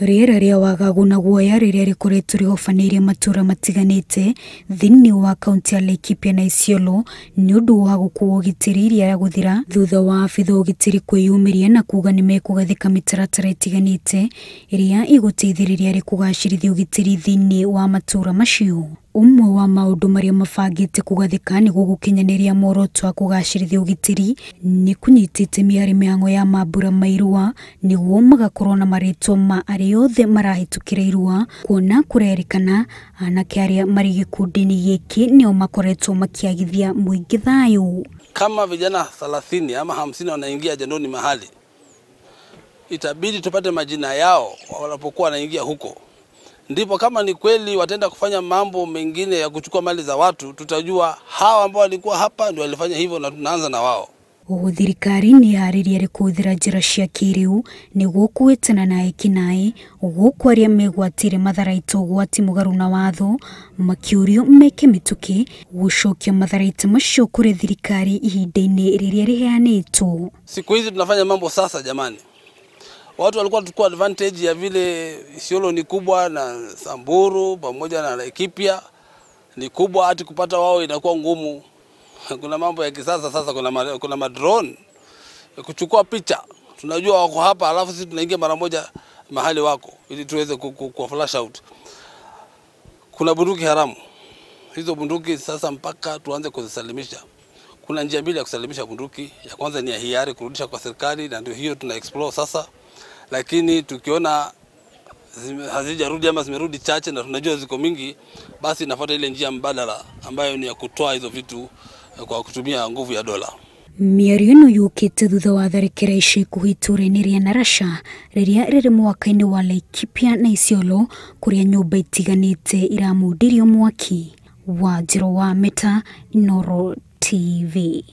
Rĩera rĩa wagagu na guoya rĩrĩa rĩkoretwo rĩhobanĩirie matũra matiganĩte thĩinĩ wa kaunti ya Laikipia na Isiolo nĩ ũndũ wa gũkuo ũgitĩri iria gũthira thutha wa abitha ũgitĩri kwĩyumĩria na kuga nĩmekũgathĩka mĩtaratara ĩtiganĩte ĩrĩa ĩgũteithĩrĩria harĩ kũgacĩrithia ũgitĩri thĩinĩ wa matũra macio. Ũmwe wa maũndũ marĩa mabangĩte kũgathĩka nĩguo gũkinyanĩria muoroto wa kũgacĩrithia ũgitĩri nĩ kũnyita itemi harĩ mĩhang'o ya mambura ma irua nĩguo magakorwo na marĩtwa ma arĩa othe marahĩtũkĩra irua, kuona kũrerĩkana anake arĩa marĩ gĩkundi-inĩ gĩkĩ nĩo makoretwo makĩagithia mũingĩ thayũ. Kama vijana 30 ama 50 wanaingia jandoni mahali, itabidi tupate majina yao wanapokuwa wanaingia huko. Ndipo kama ni kweli wataenda kufanya mambo mengine ya kuchukua mali za watu, tutajua hawa ambao walikuwa hapa ndio walifanya hivyo na tunaanza na wao. Oho thirikari nĩ yarĩrie harĩ kũhũthĩra njĩra cia kĩrĩu nĩguo kũhĩtana na ekinaĩ gũkũ arĩa megwatĩire matharaita ũgwati mũgarũ na watho makĩũrio meke mĩtũkĩ gũcokia matharaita macio kũrĩ thirikari ihinda-inĩ rĩrĩa rĩheanĩtwo. Siku hizi tunafanya mambo sasa jamani. Watu walikuwa tukua advantage ya vile Isiolo ni kubwa na Samburu pamoja na Laikipia ni kubwa, hata kupata wao inakuwa ngumu. Kuna mambo ya kisasa sasa, kuna madrone kuchukua picha, tunajua wako hapa, alafu sisi tunaingia mara moja mahali wako ili tuweze ku flash out. Kuna bunduki haramu, hizo bunduki sasa mpaka tuanze kuzisalimisha. Kuna njia mbili ya kusalimisha bunduki. Ya kwanza ni ya hiari, kurudisha kwa serikali, na ndio hiyo tuna explore sasa. Lakini tukiona hazijarudi ama zimerudi chache na tunajua ziko mingi, basi inafuata ile njia mbadala ambayo ni ya kutoa hizo vitu kwa kutumia nguvu ya dola. Mĩario ĩno yũkĩte thutha wa tharĩkĩra ica ikuhĩ itũũra-inĩ rĩa Narasha rĩrĩa rĩrĩ mwaka-inĩ wa Laikipia na Isiolo kũrĩa nyũmba itiganĩte iramundirio mwaki. Wanjirũ wa Meta, Inooro TV.